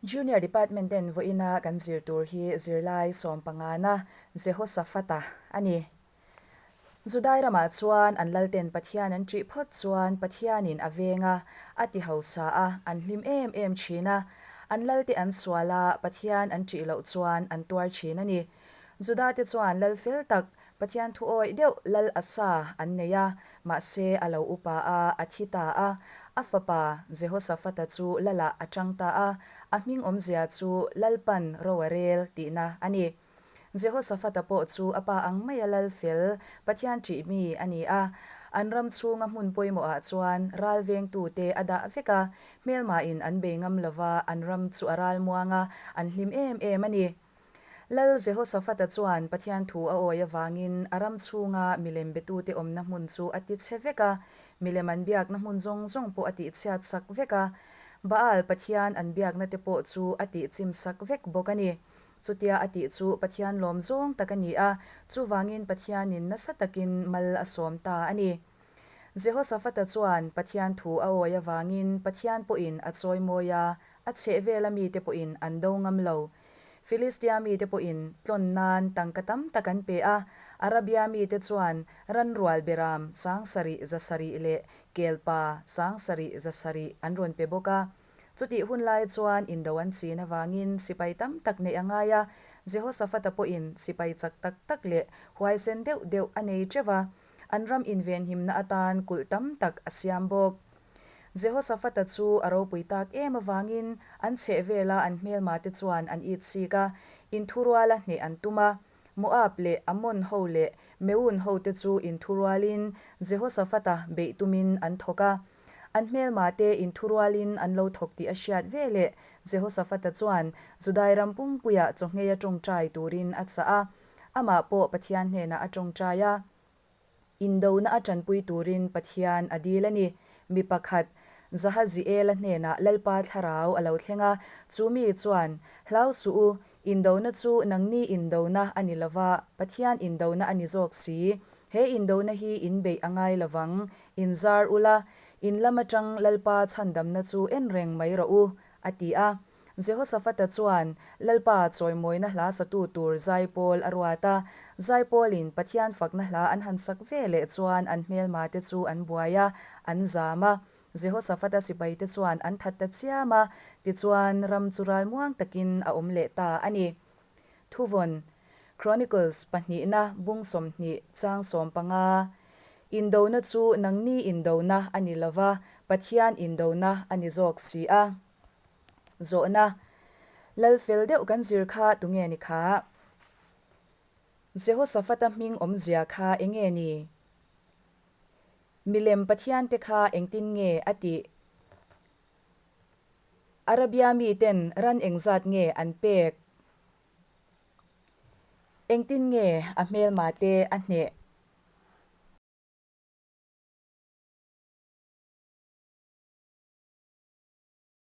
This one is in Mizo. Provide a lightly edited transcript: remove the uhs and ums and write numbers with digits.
Junior Department ten vawiina kan zir tur hi zirlai sawmpangana Jehoshaphat-a a ni. Judai ramah chuan an lalten Pathian an ṭih phawt chuan Pathianin a veng a, a ti hausa a, an hlim em em ṭhin a. An lalte an sual a, Pathian an ṭih loh chuan an tuar ṭhin a ni. Judate chuan lal fel tak, Pathian thu awih deuh lal Asa an nei a, mahse a lo upa a, a thi ta a. A fapa Jehoshaphat-a chu lalah a chang ta a, a hming awmzia chu Lalpan ro a rel tihna a ni. Jehoshaphat-a pawh chu a pa ang maia lal fel, Pathian ṭih mi a ni a. An ram chhunga hmun pawimawhah chuan ral vengtute a dah vek a, hmelmain an bei ngam lova an ram chu a ral muang a, an hlim em em a ni. Lal Jehoshaphat-a chuan Pathian thu a awi avangin a ram chhunga milem betute awmna hmun chu a ti chhe vek a, milem an biakna hmun zawng zawng pawh a tihchhiat sak vek a, Baal pathian an biakna te pawh chu a tihchim sak vek bawk a ni. Chutia a tih chu Pathian lawm zawng tak a ni a, chuvangin Pathianin nasa takin mal a sawm ta a ni. Jehoshaphat-a chuan Pathian thu a awi avangin Pathian pawhin a chawimawi a, a chhehvela mite pawhin an do ngam lo. Filistia mite pawhin tlawn nan tangka tam tak an pe a, Arabia mite chuan ranrual beram sangsarih zasarih leh kelpa sangsarih zasarih an rawn pe bawk a. Chutih hun lai chuan indo an chin avangin sipai tam tak neih a ngai a, Jehoshaphat-a pawhin sipai chak tak tak leh huaisen deuh deuh a nei teuh va, an ram invenhimna atan kulh tam tak a siam bawk. Jehoshaphat-a chu a ropui tak em avangin an chhehvela an hmelmate chuan an it chik a, inthuruala hneh an tum a. Moab leh Ammon ho leh Meun hote chu inthurualin Jehoshaphat-a beih tumin an thawk a. An hmelmate inthurualin an lo thawk tih a hriat veleh Jehoshaphat-a chuan Judai ram pumpuiah chawngheia tawngtai turin a chah a. Amah pawh Pathian hnenah a tawngtai a. Indona a tanpui turin Pathian a dil a ni. Mi pakhat, Jahaziela hnenah Lalpa thlarau a lo thleng a, chu mi chuan, Hlau suh u, indona chu nangni indona a ni lova, Pathian indona a ni zawk si. He indona hi in beih a ngai lovang, in zar ula, in lam atang Lalpa chhandamna chu en reng mai rawh u, a ti a. Jehoshaphat-a chuan Lalpa chawimawina hla satu tur zaipawl a ruat a. Zaipawlin Pathian fakna hla an han sak ve leh chuan an hmelmate chu an buai a, an zam a. Jehoshaphat-a sipaite chuan an that ta chiam a, tichuan ram chu ralmuang takin a awm leh ta a ni. Thuvawn, Chronicles pahnihna bung 20 chang 15, Indona chu nangni indona a ni lova, Pathian indona a ni zawk si a. Zawhna, Lal fel deuh kan zir kha tunge ni kha? Jehoshaphat-a hming awmzia kha enge ni? Milem pathiante kha engtin nge a tih? Arabia miten ran engzat nge an pek? Engtin nge a hmelmate a hneh?